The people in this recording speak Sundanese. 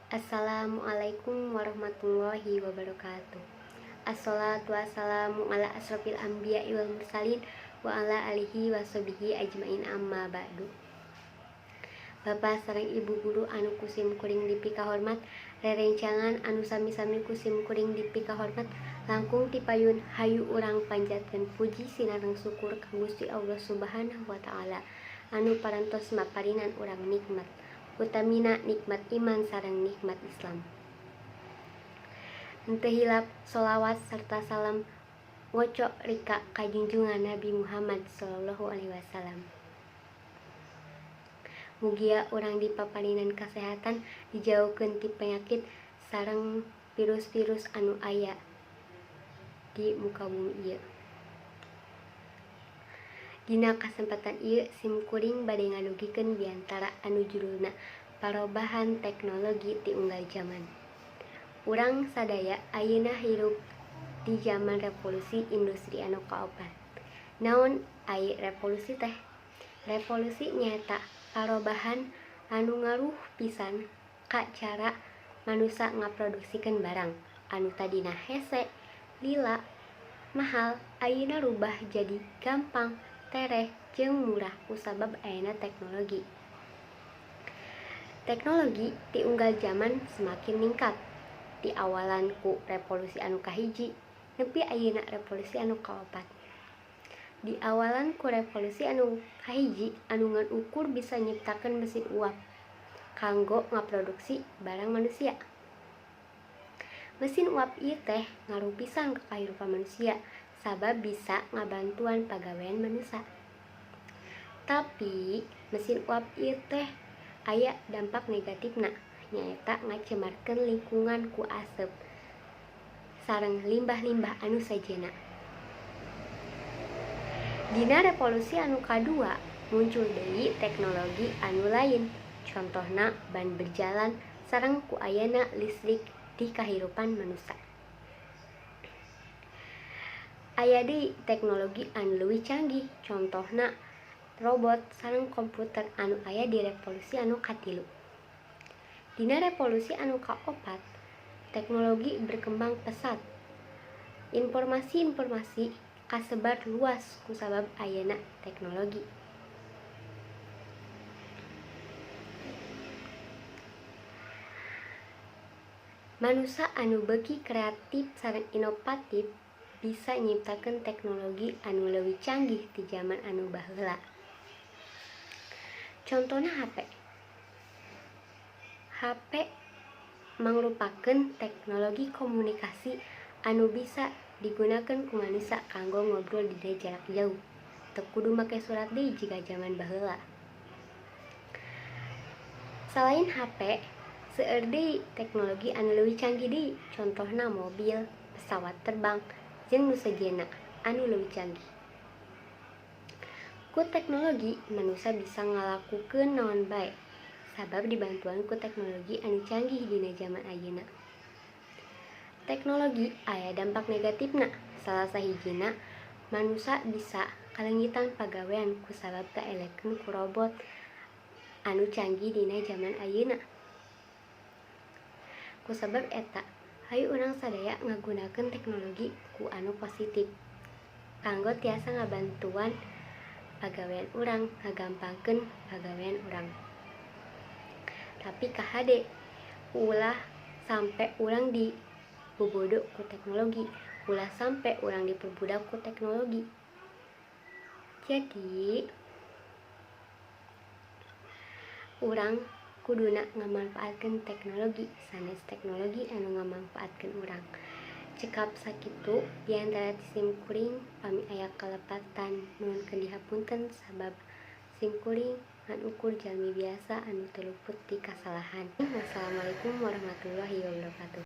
Assalamualaikum warahmatullahi wabarakatuh. Assalatu wassalamu ala asrofil anbiya wal mursalin wa ala alihi washabihi ajmain, amma ba'du. Bapak sareng Ibu guru anu ku sim kuring dipikahormat, rerencangan anu sami-sami ku sim kuring dipikahormat, langkung ti payun hayu urang panjatkeun puji sinareng syukur ka Gusti Allah Subhanahu wa Ta'ala anu parantos maparinan urang nikmat, utamina nikmat iman sareng nikmat Islam. Henteu hilap sholawat serta salam ngoco rika ka junjungan Nabi Muhammad Shallallahu Alaihi Wasallam. Mugia urang dipaparinan kasehatan, dijauhkeun ti penyakit sareng virus-virus anu aya di muka bumi ieu. Dina kasempatan ieu sim kuring bade ngadugikeun biantara anu judulna Parobahan Teknologi ti Unggal Jaman. Urang sadaya ayeuna hirup di jaman revolusi industri anu kaopat. Naon ai revolusi teh? Revolusi nyaeta parobahan anu ngaruh pisan ka cara manusa ngaproduksikeun barang anu tadina hese, lila, mahal, ayeuna rubah jadi gampang, tereh, jeung murah kusabab ayana teknologi. Teknologi ti unggal jaman semakin ningkat. Diawalan ku revolusi anu kahiji nepi ayeuna revolusi anu kaopat. Diawalan ku revolusi anu kahiji anu ngan ukur bisa nyiptakeun mesin uap kanggo ngaproduksi barang manusia. Mesin uap ieu teh ngaruh pisan ka kahirupan manusia sabab bisa ngabantuan pagawean manusa. Tapi mesin uap ieu teh aya dampak negatifna, nyaeta ngacemarkeun lingkungan ku asep sareng limbah-limbah anu sejenna. Dina revolusi anu kadua muncul deui teknologi anu lain, contohna ban berjalan sareng ku ayana listrik di kahirupan manusa. Aya deui teknologi anu leuwih canggih, contohna robot sareng komputer anu aya di revolusi anu katilu. Dina revolusi anu kaopat, teknologi berkembang pesat. Informasi-informasi kasebar luas kusabab ayana teknologi. Manusa anu beuki kreatif sareng inovatif bisa nyiptakeun teknologi anu leuwih canggih ti jaman anu baheula. Contona HP. HP mangrupakeun teknologi komunikasi anu bisa digunakeun ku manusa kanggo ngobrol dina jarak jauh. Teu kudu make surat deui jiga jaman baheula. Salain HP, seueur deui teknologi anu leuwih canggih deui, contohna mobil, pesawat terbang, jeung nu sejenna anu leuwih canggih. Ku teknologi manusa bisa ngalakukeun naon bae sabab dibantuan ku teknologi anu canggih dina jaman ayeuna. Teknologi aya dampak negatifna, salah sahijina manusa bisa kaleungitan pagawean kusabab kaelekeun ku robot anu canggih dina jaman ayeuna. Kusabab eta, hayu urang sadaya ngagunakeun teknologi ku anu positif kanggo tiasa ngabantuan pagawean urang, ngagampangkeun pagawean urang. Tapi kahade ulah sampe urang dibobodo ku teknologi, ulah sampe urang diperbudak ku teknologi. Jadi urang kuduna ngamanfaatkeun teknologi, sanes teknologi anu ngamanfaatkeun urang. Cekap sakitu diantara ti sim kuring, pami aya kalepatan nuhunkeun dihapunten sabab sim kuring ngan ukur jalmi biasa anu teu luput ti kasalahan. Wassalamualaikum warahmatullahi wabarakatuh.